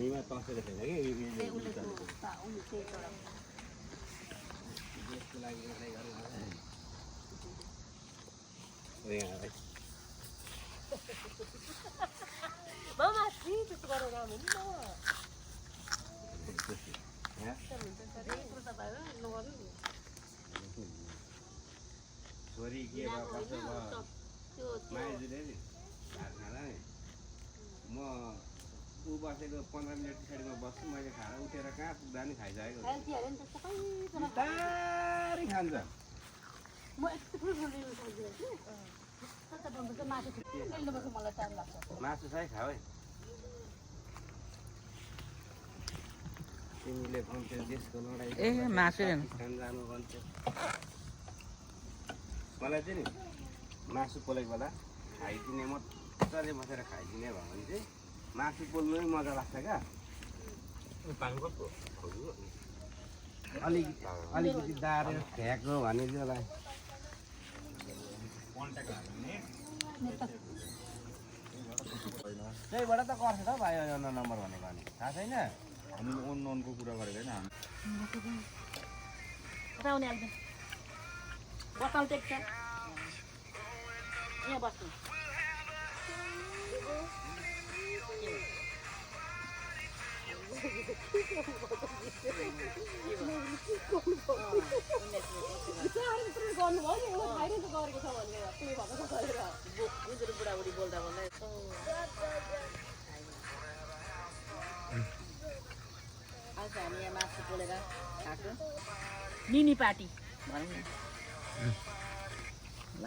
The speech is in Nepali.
हामीमा तसेर छैन कि देशको लागि लडाइँ गर्नु मामा त्यस्तो गरेर काम हुन्छ छोरी के भयो कस्तो भयो माइजूले नि भात खाँदा नि म ऊ बसेको 15 मिनट पछाडि म बस्छु मैले खाना उठेर कहाँ पुग्दा नि खाइसकेको बिस्तारै खान्छ मासु चाहिँ खाऊ है तिमीले भन्थ्यौ देशको लडाइँ पाकिस्तान जानु भन्थ्यो मलाई चाहिँ नि मासु पोलेको बेला खाइदिने मजाले बसेर खाइदिने भयो भने चाहिँ मासु पोल्नै मजा लाग्छ क्या अलिकति दारेर फ्याँक्नु भने चाहिँ त्यहीबाट त गर्छ त भाइ नम्बर भनेको अनि थाहा छैन हामीले ओन ननको कुरा गरेको होइन बटल टेक्छ यहाँ बस्नु बुढाबुढी बोल्दा बोल्दै आज हामी यहाँ मासु पोलेर खाएको मिनी पार्टी भनौँ न ल